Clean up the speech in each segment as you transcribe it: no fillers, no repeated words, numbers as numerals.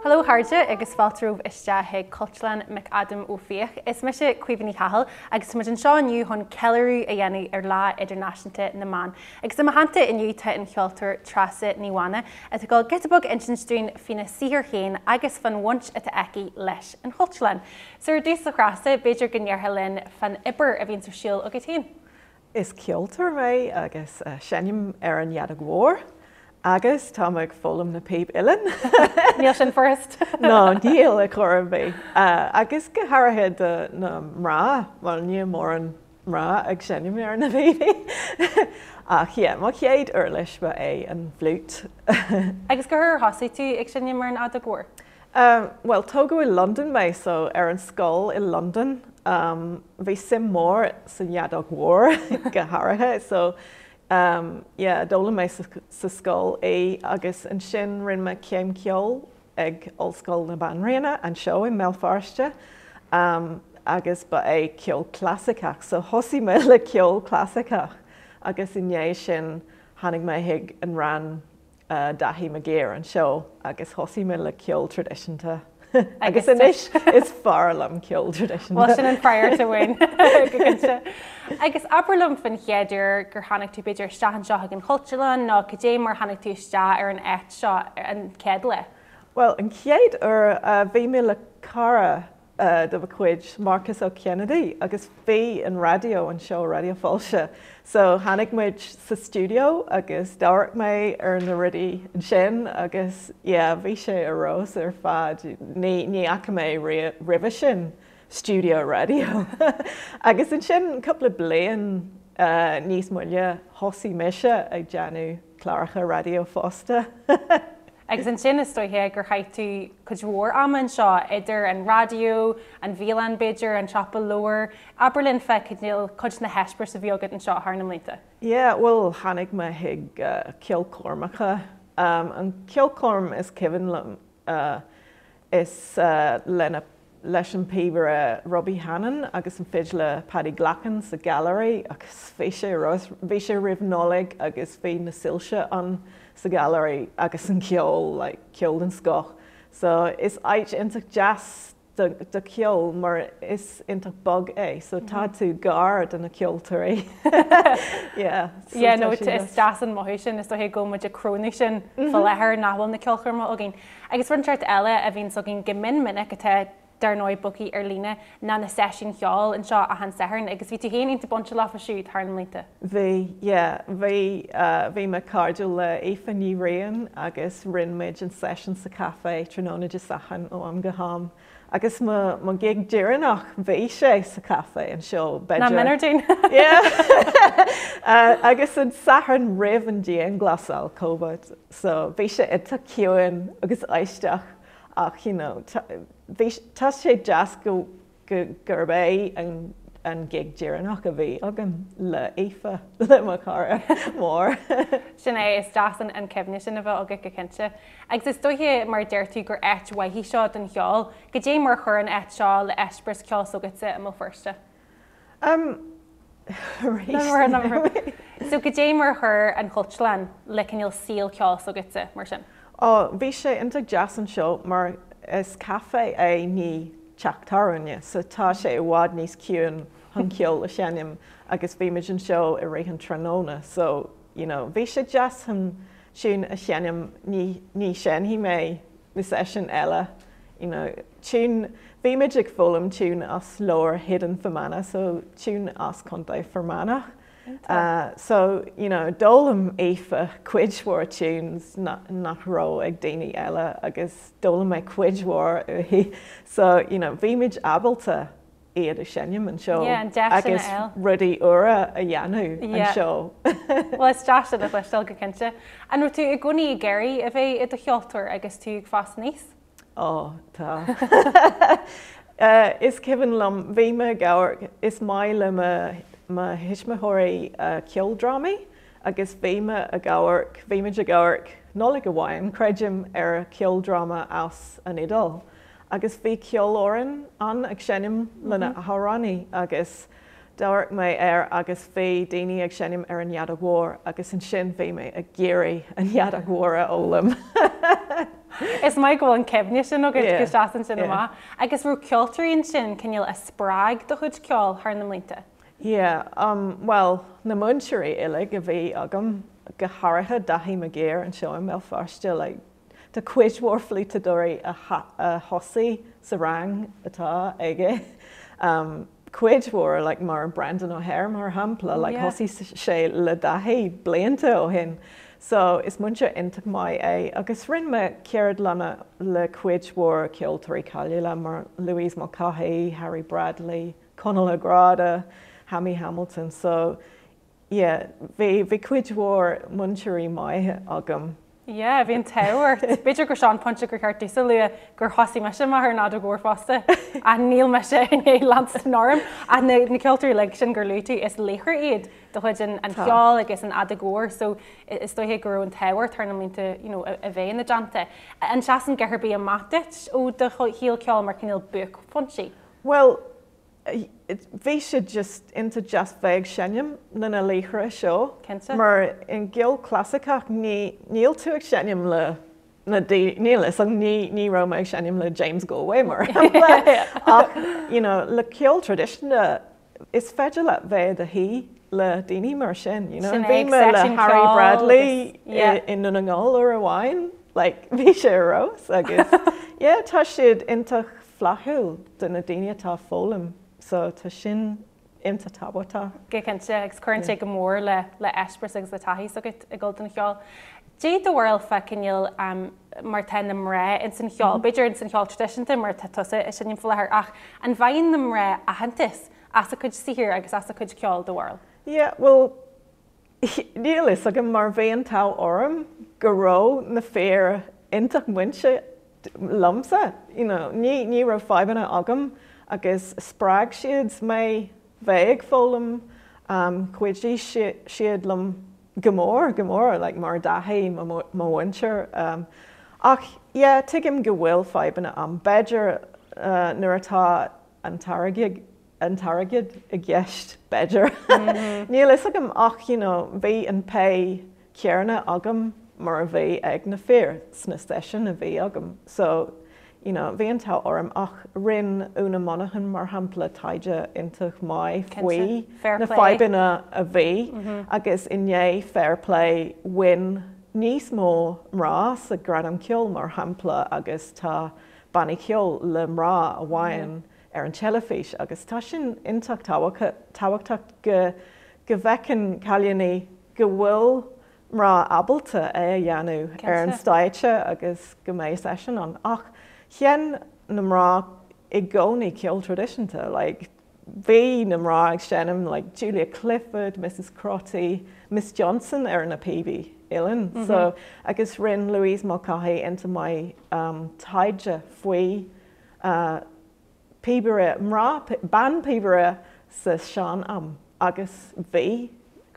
Hello a chairde agus fáilte romhaibh isteach chuig Cultúrlann McAdam Ó Fiaich. Is mise Caoimhe Ní Chathail agus tá muid anseo inniu chun ceiliúradh a dhéanamh ar Lá Idirnáisiúnta na mBan. Agus i mo theannta inniu tá an cheoltóir Treasa Ní Mhána atá ag dul giota beag insint dúinn faoina saothar féin agus fán bhaint atá aici leis an Chultúrlann. So ar dtús a Threasa, b'fhéidir go ndéarfá linn fán obair a bhíonns ar siúl agat féin? Is ceoltóir mé agus seinnim ar an fheadóg mhór agus tá mé ag foghlaim na píb uilleann. Níl sin furast! No, níl ar chor ar bith. Agus go háirithe do na mná, bhuel níl mórán mná ag seinm ar na píobaí. Ach yeah, mo chéad uirlis ba é an fliúit. Agus cá huair a thosaigh tú ag seinm ar an fheadóg mhór? Bhuel, tógadh i Londain mé so ar an scoil i Londain bhí suim mór sa fheadóg mhór go háirithe so yeah d'fhoghlaim mé sa scoil í agus ansin rinne mé céim ceoil ag Ollscoil na Banríona anseo i mBéal Feirste agus ba é ceol clasaiceach so thosaigh mé le ceol clasaiceach agus i ndiaidh sin tháinig mé chuig an rang Daithí McGeer anseo agus thosaigh mé le ceol traidisiúnta agus anois is fearr liom ceol traidisiúnta. Bhuel sin an freagra uainn go cinnte. Agus abair liom faoin chéad uair gur tháinig tú b'fhéidir isteach anseo chuig an Chultúrlann nó cad é mar tháinig tú isteach ar an áit seo an chéad lá? Bhuel an chéad uair bhí mé le cara de mo chuid, Marcus Ó Cinnéide, agus bhí an raidió anseo, Raidió Fáilte, so tháinig muid sa stiúideo agus d'amharc mé ar na rudaí ansin agus yeah bhí sé ar fheabhas ar fad, ní ní fhaca mé roimhe sin stiúideo raidió. Agus ansin cúpla bliain níos moille thosaigh mise ag déanamh cláracha raidió fosta. Agus ansin is dóiche gur chaith tú cuid mhór ama anseo, idir an raidió, an bhialann b'fhéidir, an siopa leabhar. Abair linn fá cineál cuid de na heispéiris a bhí agat anseo thar na mblianta. Yeah, bhuel tháinig mé chuig ceolchoirmeacha. An ceolchoirm is cuimhin liom is lena leis an píobaire Robbie Hannan agus an fidléir Paddy Glackin sa Ghailearaí agus bhí sé bhí sé roimh Nollaig agus bhí na soilse ann sa Ghailearaí agus an ceol like ceol den scoth. So is áit iontach deas do do cheol mar is iontach bog é so tá tú gar do na ceoltóirí. Yeah so Yeah no is deas an mothú sin is dóiche go bhfuil muid ag crónú sin fá láthair nach bhfuil na ceolchoirmeacha againn. Agus rud inteacht eile a bhíonns againn go mion minic atá dar ndóigh bogtha ar líne ná na seisiúin cheoil anseo achan Satharn agus bhí tú féin iontach bainteach leofa siúd thar na mblianta. Bhí, yeah. Bhí, bhí mé cairdiúil le Aoife Ní Riain agus rinne muid an seisiún sa chaifé tráthnóna Dé Sathairn ó am go ham. Agus mo, mo ghig deireanach, bhí sé sa chaifé anseo, b'fhéidir. Nach méanar dúinn. Yeah. Agus an Satharn roimh an dianghlasáil, Covid. So bhí sé iontach ciúin agus aisteach ach you know bhí, tá sé deas go, go, gurb é an, an gig deireanach a bhí agam le Aoife, le mo chara mór. Sin é, is deas an, an cuimhne sin a bheith agat go cinnte. Agus is dóiche, mar a deir tú, gur áit mhaith í seo don cheol. Goidé mar a chuir an áit seo le eispéireas ceoil s'agatsa i mBéal Feirste? Um, arís. So goidé mar a chuir an Chultúrlann le cineál saol ceoil s'agatsa, mar sin? Ó, bhí sé iontach deas anseo mar is caife é ní teach tábhairne, so tá sé i bhfad níos ciúin chun ceol a sheinm agus bhí muid anseo i rith an tráthnóna so you know bhí sé deas chun tiún a sheinm ní ní sheinnfidh mé na seisiúin eile you know tiún bhí muid ag foghlaim tiún as leabhar Haydn Fermanagh so tiún as Contae Fermanagh so you know d'fhoghlaim Aoife cuid mhór tunes nach raibh ag daoine eile agus d'fhoghlaim mé cuid mhór uaithi so you know bhí muid ábalta iad a sheinm anseo agus rudaí úra a dhéanamh anseo. Bhuel is deas sin a chloisteáil go cinnte. An raibh tú i gcónaí ag iarraidh a bheith i do cheoltóir agus tú ag fás aníos? Ó, tá. Is cuimhin liom, bhí mé ag amharc, is maith le mo mo thuismitheoirí ceoldrámaí agus bhí mé ag amharc, bhí muid ag amharc Nollaig amháin, creidim, ar cheoldráma as an Iodáil Agus bhí ceolfhoireann ann ag seinm le na hamhránaí agus d'amharc mé air agus bhí daoine ag seinm ar an fheadóg mhór agus ansin bhí mé ag iarraidh an fheadóg mhór a fhoghlaim. Is maith go bhfuil an cuimhne sin agat go seasann sin amach. Agus raibh ceoltóirí ansin cineál a spreag do chuid ceoil thar na mblianta? Yeah, bhuel, na múinteoirí uilig a bhí agam, go háirithe Daithí McGeer anseo i mBéal Feirste, like, tá cuid mhór fliútadóirí a thosaigh sa rang atá aige. Cuid mhór, like mar Brendan O'Hare mar shampla, like thosaigh sé le Daithí blianta ó shin. So is múinteoir iontach maith é agus rinne mé ceardlanna le cuid mhór ceoltóirí cáiliúla mar Louise Mulcahy, Harry Bradley, Conall Ó Gráda, Hammy Hamilton. So Yeah, bhí, bhí cuid mhór múinteoirí maithe agam. Yeah, bhí an t-ádh ort. B'fhéidir gur seo an pointe gur cheart domhsa a lua gur thosaigh mise amach ar an fheadóg mhór fosta ach níl mise i ndiaidh leanstan orm. Ach na, na ceoltóirí uilig sin gur luaigh tú, is laochra iad de chuid an, an cheoil agus an fheadóg mhór so is dóiche go raibh an t-ádh ort thar na mblianta you know, a bheith ina dteannta. An seasann guth ar bith amach duit ó do shaol ceoil mar cineál buaicphointí? Bhuel, Bhí sé just iontach deas bheith ag seinm le na laochra seo. Cinnte. Mar i gceol clasaiceach ní, níl tú ag seinm le na daoine, níl fhios agam, ní, ní raibh mé ag seinm le James Galway mar shampla ach you know le ceol traidisiúnta is féidir leat bheith i do shuí le daoine mar sin, you know. Sin é, Bhí ag mé le seisiún Harry ceoil agus, Bradley yeah. i nDún na nGall uair amháin, like bhí sé ar fheabhas agus yeah tá siad iontach flaithiúil do na daoine atá ag foghlaim so tá sin iontach tábhachtach. Go cinnte, agus cuireann sé go mór le le eispéireas agus le taithí s'agat ag dul don cheol. Dé do bharúil fá cineál mar tá na mná ins an cheol, b'fhéidir ins an cheol traidisiúnta mar atá tusa ag seinm faoi láthair, ach an bhfaigheann na mná aitheantas as a cuid saothair agus as a cuid ceoil, do bharúil? Yeah, bhuel Níl fhios agam mar bhí an t-ádh orm go raibh na fir iontach múinte liomsa, you know, ní, ní raibh fadhbanna agam agus spreag siad mé bheith ag foghlaim, chuidigh siad liom go mór, go mór, like mar Daithí, mo mhúinteoir. Ach yeah, tuigim go bhfuil fadhbanna ann, b'fhéidir nuair atá an t-airgead an t-airgead i gceist, b'fhéidir. Níl fhios agam ach you know bhí an pay céanna agam mar a bhí ag na fir sna seisiúin a bhí agam so you know bhí an t-ádh orm ach rinne Úna Monaghan mar shampla taighde iontach maith faoi na fadhbanna a bhí agus i ndiaidh Fair Plé bhain níos mó mná sa Ghradam Ceoil mar shampla agus tá bannaí ceoil le mná amháin ar an teilifís agus tá sin iontach tábhachtach go go bhfeiceann cailíní go bhfuil mná ábalta é a dhéanamh ar an stáitse agus go mbeidh seisiún ann. Ach sheinn na mná i gcónaí ceol traidisiúnta, like bhí na mná ag seinm like Julia Clifford, Mrs Crotty, Miss Johnson ar na píobaí uilleann. So agus rinne Louise Mulcahy iontach maith taighde faoi píobaire mná, bean píobaire sa sean-am agus bhí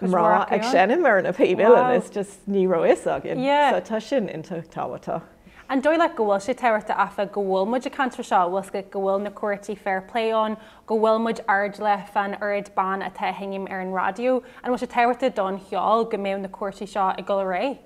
mná ag seinm ar na píob uilleann, it's just ní raibh fhios againn. So tá sin iontach tábhachtach. An dóigh leat go bhfuil sé tábhachtach áfach go bhfuil muid ag caint faoi seo, bhfuil 's agat go bhfuil na comhráití fair play ann, go bhfuil muid airdeallach fán oiread ban atá ag seinm ar an raidió, an bhfuil sé tábhachtach don cheol go mbeadh na comhráití seo ag dul ar aghaidh?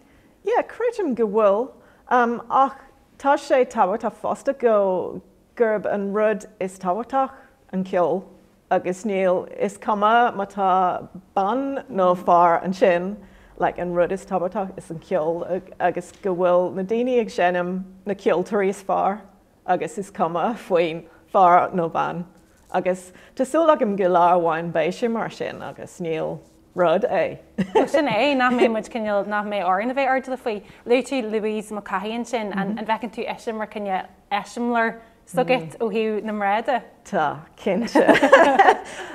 Yeah, creidim go bhfuil. Ach Tá sé tábhachtach fosta go gurb an rud is tábhachtach an ceol agus níl, is cuma má tá bean nó fear ansin, like an rud is tábhachtach is an ceol agus go bhfuil na daoine ag seinm na ceoltóirí is fearr agus is cuma faoin fear nó bean agus tá súil agam go lá amháin beidh sé mar sin agus níl rud é. Bhuel, sin é, nach mbeidh muid cineál, nach mbeidh orainn a bheith airdeallach faoi. Luaigh tú Louise Mulcahy ansin, an bhfeiceann tú ise mar cineál eiseamláir s'agat ó thaobh na mná de? Tá, cinnte.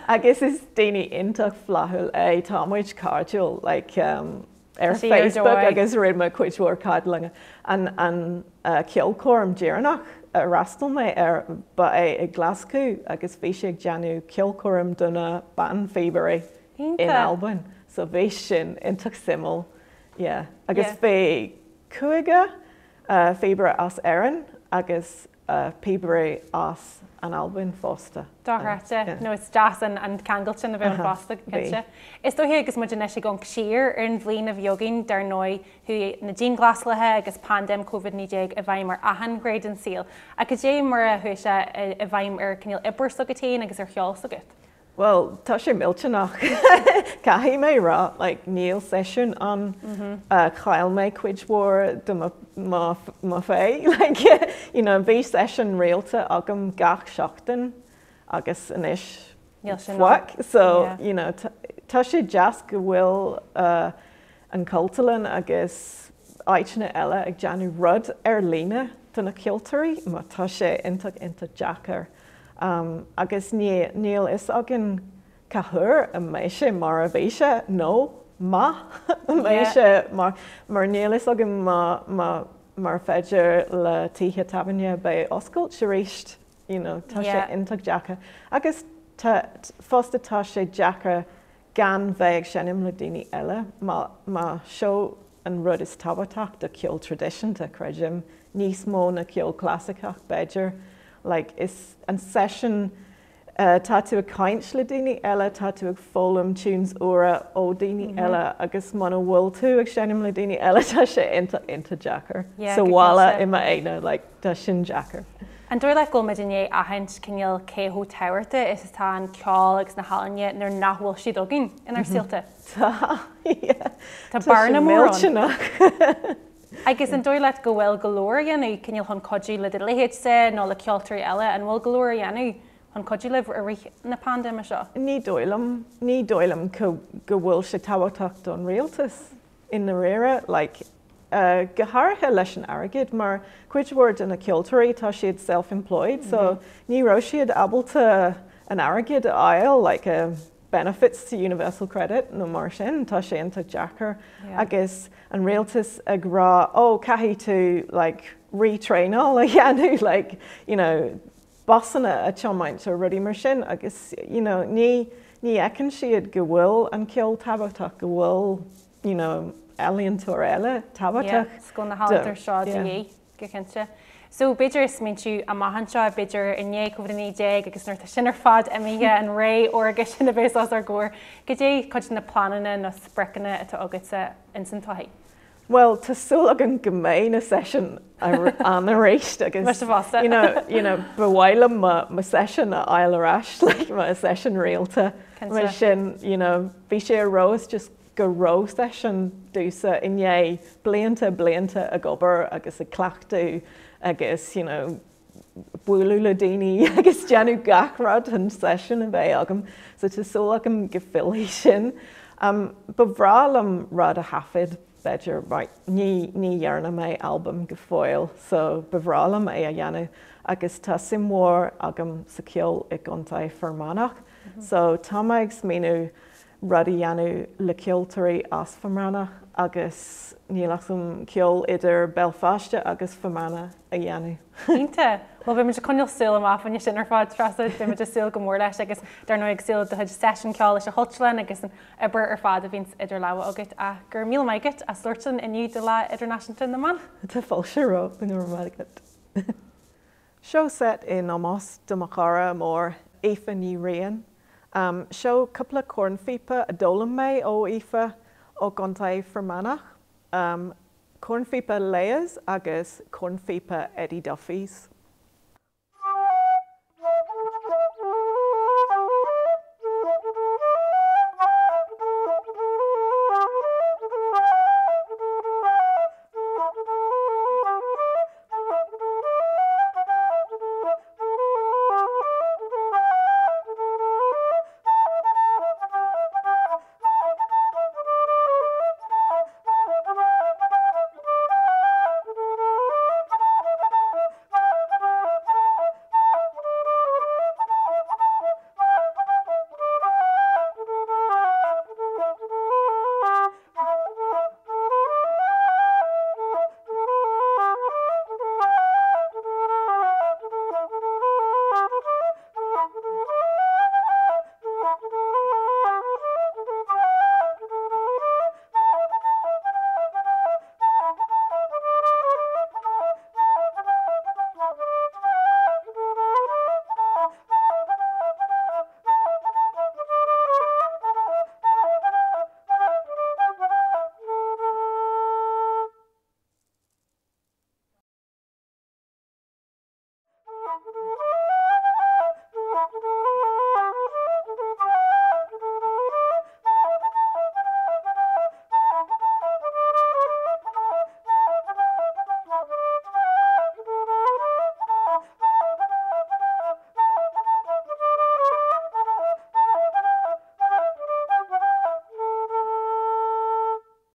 Agus is daoine iontach flaithiúil é, tá muid cairdiúil, like, ar Facebook agus rinne mé cuid mhór ceardlanna. An an ceolchoirm deireanach a fhreastail mé air ba é i Glaschú agus bhí sé ag déanamh ceolchoirm do na banphíobairí in Albain. So bhí sin iontach suimiúil. Yeah. Agus bhí 50 phíobaire as Éirinn agus. píobairí as an Albain fosta. Dochreidte. Nó is deas an ceangal sin a bheith ann fosta, go cinnte. Is dóiche agus muid anois ag amharc siar ar an bhliain a bhí againn, dar ndóigh, chuaigh na dianghlasálacha agus paindéim Covid-19 i bhfeidhm ar achan ghné den saol. Ach cad é mar a chuaigh sé i bhfeidhm ar cineál obair s'agat féin agus ar cheol s'agat? Bhuel, tá sé millteanach. Caithfidh mé rá, like, níl seisiún ann. Chaill mé cuid mhór de mo mo phá. Like, you know, bhí seisiún rialta agam gach seachtain agus anois Níl sin ann. faic. So, you know, tá sé deas go bhfuil an Cultúrlann agus áiteanna eile ag déanamh rud ar líne do na ceoltóirí, mar tá sé iontach, iontach deacair. Agus níl fhios againn cá huair a mbeidh sé mar a bhí sé nó má mbeidh sé mar mar níl fhios againn má má mar féidir le tithe tábhairne beith oscailt arís you know tá sé iontach deacair agus tá fosta tá sé deacair gan bheith ag seinm le daoine eile má seo an rud is tábhachtach do ceol traidisiúnta, creidim, níos mó na ceol clasaiceach b'fhéidir. Like is an seisiún tá tú ag caint le daoine eile, tá tú ag foghlaim tunes úra ó daoine eile agus muna bhfuil tú ag seinm le daoine eile tá sé iontach iontach deacair. Sa bhaile i m'aonar like tá sin deacair. An dóigh leat go bhfuil muid i ndiaidh aithint cineál cé chomh tábhachtach is atá an ceol agus na healaíona nuair nach bhfuil siad againn inár saolta? Tá, yeah. Tá bearna mór ann. Millteanach. Agus an dóigh leat go bhfuil go leor á dhéanamh cineál chun cuidiú le do leithéidse nó le ceoltóirí eile? An bhfuil go leor á dhéanamh chun cuidiú libh i rith na paindéime seo? Ní dóigh liom. Ní dóigh liom go bhfuil sé tábhachtach don rialtas. i ndáiríre, like, go háirithe leis an airgead, mar cuid mhór de na ceoltóirí tá siad self-employed so ní raibh siad ábalta an airgead a fháil, like, benefits to universal credit nó mar sin, tá sé iontach deacair agus an rialtas ag rá oh caithfidh tú like retraenáil a dhéanamh like you know busanna a tiomáint or rudaí mar sin agus you know ní ní fheiceann siad go bhfuil an ceol tábhachtach, go bhfuil you know ealaíontóir eile tábhachtach. Yeah, go bhfuil na healaíontóirí seo de dhíth, go cinnte. So b'fhéidir ag smaointiú amach anseo, b'fhéidir i ndiaidh Covid-19 agus nuair atá sin ar fad imithe, an ré órga sin a bheas os ár gcomhair, cad é cuid de na pleananna nó spriocanna atá agatsa ins an todhchaí? Bhuel, tá súil agam go mbeidh na seisiúin ann arís agus Mise fosta. you know, you know, ba mhaith liom mo, mo seisiún a fháil ar ais, like mo seisiún rialta. Cinnte. Mar sin, you know, bhí sé ar fheabhas just go raibh seisiún domhsa i ndiaidh blianta, blianta ag obair agus ag cleachtadh agus, you know, bualadh le daoine agus déanamh gach rud chun seisiún a bheith agam, so tá súil agam go bhfillfidh sin. Ba bhreá liom rud a thaifead, b'fhéidir, right, ní, ní dhearna mé albam go fóill so ba bhreá liom é a dhéanamh agus tá suim mhór agam sa cheol i gContae Fear Manach so tá mé ag smaoineamh rud a dhéanamh le ceoltóirí as Fear Manach agus níl a fhios agam ceol idir Béal Feirste agus Fear Manach a dhéanamh. Iontach! Bhuel, beidh muid ag coinneáil súil amach fá choinne sin ar fad, Treasa. Beidh muid ag súil go mór leis agus dar ndóigh ag súil le do chuid seisiún ceoil leis an Chultúrlann agus an obair ar fad a bhíonns idir lámha agat. Ach go raibh míle maith agat as labhairt linn inniu do Lá Idirnáisiúnta na mBan. Tá fáilte romhat, go raibh maith agat. Seo seit in ómós do mo chara mór Aoife Ní Riain. Seo cúpla cornphíopa a d'fhoghlaim mé ó Aoife ó gContae Fear Manach. Cornphíopa Leah's agus cornphíopa Eddie Duffy's.